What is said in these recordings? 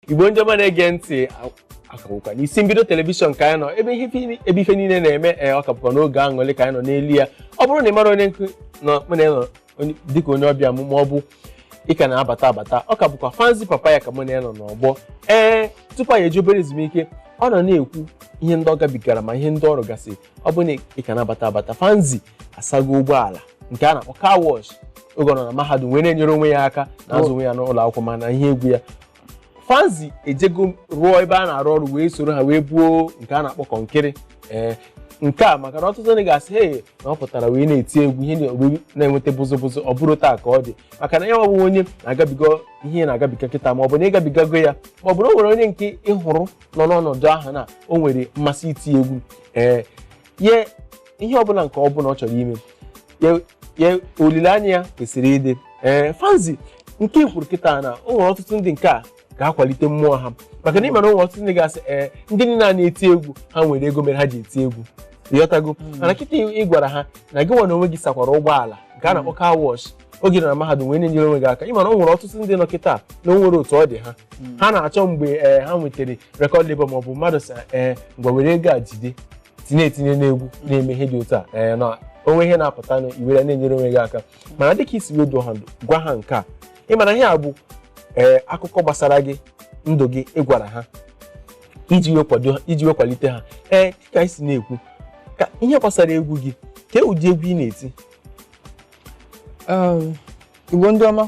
Igbo ndị ọma na-ege ntị, aka bụkwa n'isi mbido telivishọn ka anyị nọ, ebe ife niile na-eme. Ee, ọ ka bụkwa n'oge aṅụrị ka anyị nọ n'elu ya. Ọ bụrụ na ị mara onye nkụ nọ mụ na ya nọ dịka onye ọbịa m, ma ọ bụ ị ka na-abata abata, ọ ka bụkwa Fanzy Papaya ka mụ na ya nọ n'ọgbọ. Ee, tupu anyị eji obere ezumike, ọ nọ na-ekwu ihe ndị ọ gabigara ma ihe ndị ọ rụgasị. Ọ bụ na ị ka na-abata abata, Fanzy asago ụgbọala nke a na-akpọ car wash oge ọ nọ na mahadum, wee na-enyere onwe ya aka na azụ onwe ya n'ụlọ akwụkwọ. Mana ihe egwu ya, Fanzy ejego rụọ ebe a na-arụ ọrụ, wee soro ha wee buo nke a na-akpọ kọnkịrị. Ee, nke a maka na ọtụtụ ndị ga-asị, "Hey, na ọ pụtara wee na-eti egwu ihe ndị wee na-enweta bụzụ bụzụ." Ọ bụrụ taa ka ọ dị, maka na ya ọ bụ onye na-agabiga ihe na-agabiga kịta, ma ọ bụ na ịgabigago ya, ma ọ bụ na o nwere onye nke ịhụrụ nọ n'ọnọdụ ahụ na o nwere mmasị iti egwu, ee, ye ihe ọbụla nke ọ bụla ọ chọrọ ime ya, olileanya ya kwesịrị ịdị. Ee, Fanzy, nke i kwuru kịta na o nwere ọtụtụ ndị nke a ga-akwalite mmụọ ha, maka na ị mara o nwere ọtụtụ ndị ga-asị, "Ee, ndị niile a na-eti egwu, ha nwere ego mere ha ji eti egwu." Ịghọtago? Mana kịta ị gwara ha na gị nwa na onwe gị sakwara ụgbọala nke a na-akpọ car wash oge nọ na mahadum, wee na-enyere onwe gị aka. Ị mara o nwere ọtụtụ ndị nọ kịta na o nwere otu ọ dị ha, ha na-achọ mgbe ee ha nwetara record label, maọbụ mmadụ sị, "Ee, ngwa, were ego a jide tinye etinye n'egwu," na-eme ihe dị otu a, ee, na onwe ihe na-apụta na iwere na-enyere onwe gị aka. Mana dịka isi wee dụọ ha ndụ, gwa ha nke a, ị mara ihe a bụ ee akụkọ gbasara gị, ndụ gị, ịgwara ha iji wee kwado ha, iji wee kwalite ha. Ee, dịka anyị si na-ekwu, ka ihe gbasara egwu gị, kee ụdị egwu ị na-eti? Igbo ndị ọma,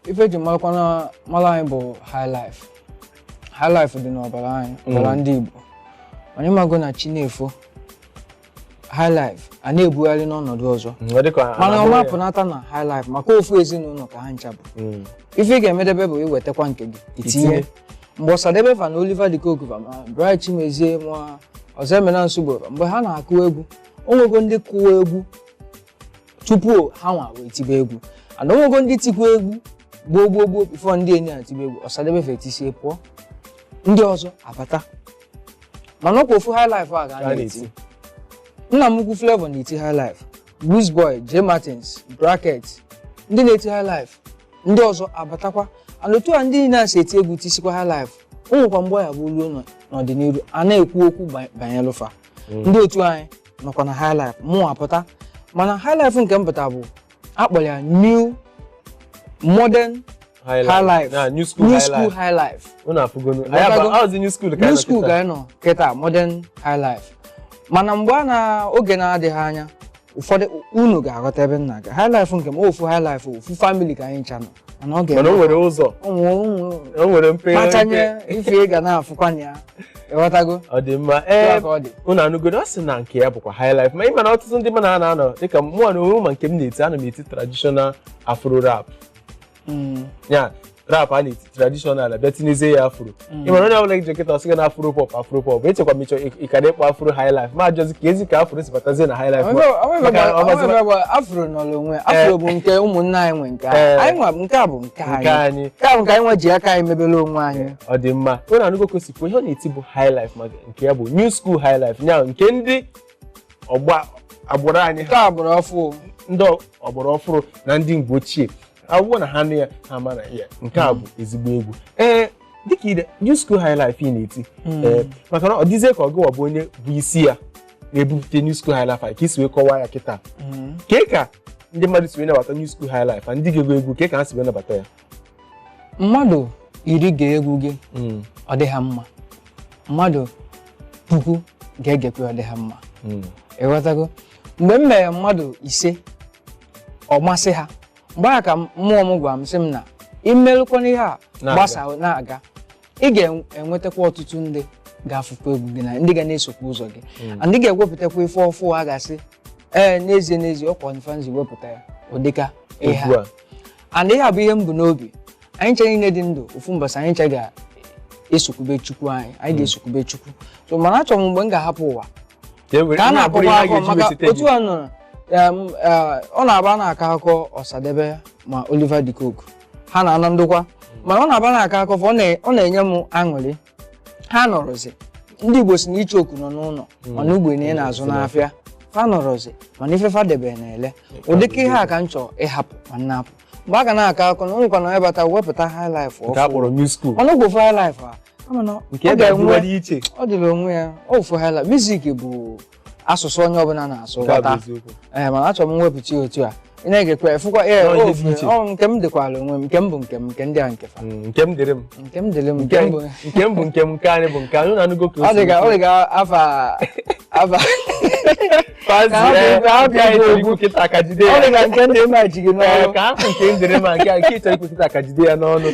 ife eji marakwana mara anyị bụ high life. High life dị n'ọbara anyị, ọbara ndị Igbo. Anyị mago na chi na-efo, high life a na-ebugharị n'ọnọdụ ọzọ. Ọ dịka a mana na-ahụ ọma ya. Pụnata na high life maka ofu ezinụlọ ka ha ncha bụ. Ife ị ga-emedebe bụ iwetakwa nke gị itinye. Itinye. Mgbe Ọsadebe fa na Oliver De Coque fa, ma Bright Chimezie, ma Ọzọemena Nsugbe, mgbe ha na-akụ egwu, o nwego ndị kụwa egwu tupu ha nwa wee tibe egwu, and o nwego ndị tikwa egwu gboo gboo gboo before ndị enyi a tibe egwu. Ọsadebe fa etisie pụọ, ndị ọzọ abata, mana ọkwa ofu high life a ga Ka a a na-eti. na-eti. Nna m ukwu Flavour na-eti high life, Wizboy, J Martins, Bracket, ndị na-eti high life, ndị ọzọ abatakwa. And otu a ndị niile a si eti egwu tisikwa high life, o nwekwa mgbe ya bụ ruo n'ọdịnihu a na-ekwu okwu banyere fa. Ndị otu anyị nọkwa na high life, mụ apụta, mana high life nke m pụta bụ akpọrọ ya new modern high high life. Na new school new high school life. High life. Unu afụgonu anyị aba ọzi new school ka anyị new nọ school kịta. Ka anyị nọ kịta, modern high life. Mana mgbe a na oge na-adịghị anya, ụfọdụ unu ga-aghọta ebe m na-aga. High life nke m, ofu high life, ofu family ka anyị ncha nọ, mana ọ Mana o ga-eme nwere ụzọ ụmụ o nwere mpe kpachanye ife ị ga na-afụkwa na ya. Ịghọtago? Ọ dị mma. Ya Ee, ka ọ dị. Unu anụgodo, ọ sị na nke ya bụkwa high life, ma ị ma na ọtụtụ ndị mụ na ha na-anọ, dịka mụnwa na onwe, ma nke m na-eti, ana m eti traditional afro rap. Ya rap a na-eti traditional, abịa tinyezie ya afro. Ị mara onye ọbụla iji nkịta ọsị gị na afro pop, afro pop, echekwa m ịchọ ịkara ịkpọ afro high life, ma ajọzi ka ezi ka afro si batazie na high life. Maka Afro nọrọ onwe, afro bụ nke ụmụnne anyị nwe, nke anyị nwa, nke a bụ nke nke anyị. Anyị. Nke a bụ nke anyị nwe ji aka anyị mebere onwe anyị. Ọ dị mma. Onye anụgo ka o si kwuo, ihe ọ na-eti bụ high life, ma nke ya bụ new school high life, nya nke ndị ọgba agbụrụ anyị. Nke a bụrụ ọfụ. Ndị ọgbara ọfụrụ na ndị mgbe ochie akwụkwọ na ha nụ ya, ha mara ya, nke a bụ ezigbo egwu. Ee, dịka ire new school high life ị na-eti, ee, maka na ọ dịzie ka ọ gịwa bụ onye bụ isi ya na-ebupụte new school high life a, ka isi wee kọwaa ya kịta, kee ka ndị mmadụ si wee nabata new school high life a, ndị ga-egwu egwu, kee ka ha si wee nabata ya? Mmadụ 10 ga-egwu gị, ọ dị ha mma. Mmadụ 1000 ga-egekwe, ọ dị ha mma. Ịghọtago? Mgbe m mere mmadụ 5, ọ masị ha. Mgbe ahụ ka mmụọ m gwara m sị m na imelụkwana ihe a Na-aga. gbasa na-aga, ị ga-enwetakwa ọtụtụ ndị ga-afụkwa egwu gị na ndị ga na-esokwa ụzọ gị, and ndị ga-ewepụtakwa ife ọfụ a ga-asị, "Ee, n'ezie n'ezie, ọkwa Fanzy wepụta ya ụdịka ihe egwu a." A. And ihe a bụ ihe m bụ n'obi. Anyị ncha niile dị ndụ, ofu mbọsị anyị ncha ga-esokwube Chukwu anyị, anyị ga-esokwube Chukwu. So mana achọrọ m mgbe m ga-ahapụ ụwa ka e were ka a ihe abụrụ na-akọkwa ihe a akọ ga-eji maka wesite otu gị. a nụrụ ọ na-aba na-akọ akụkọ Ọsadebe ma Oliver De Coque, ha na-ana ndokwa, mana ọ na-aba na-akọ akụkọ, ọ na-enye m aṅụrị. Ha nọrọzi, ndị Igbo si na iche oku nọ n'ụlọ, mana ugbe na ị na-azụ n'afịa. Fa nọrọzi, mana ife fa debe na-ele. Ụdịka ihe a ka m chọrọ ịhapụ ma m na-apụ, mgbe a ga na-akọ akụkọ na o nwekwana onye bata wepụta high life nke a ọfụ. kpọrọ new school. Mana ogwofu high life a. Kama na Nke ọ ebe ga-enwe dị iche. Ọ dịrị onwe ya ofu. Highlife music bụ asụsụ onye ọbụla na-asụ Nke a bụ ghọta. eziokwu. Ee, mana achọrọ m mwepụta ya otu a ị na-egekwe fụkwa ee. Nọ ihe Ofu dị iche. ọ nke m dịkwara onwe m, nke m bụ nke m, nke ndị a nke fa. Nke m dịrị m. Nke m dịrị m. Nke Nke m bụ nke m bụ nke m, nke anyị bụ nke anyị. Unu anụgo ka o ọ si dị ka ọ ekwu. dị ka afa afa Fazie, Ka hapụ nke anyị ikwu chọrọ okwu. ikwu kịta ka jide Ọ ya. dị ka nke ndị ma ji gị Ee, n'ọrụ. ka hapụ nke m dịrị ma nke a nke ị chọrọ ikwu kịta ka jide ya n'ọnụ.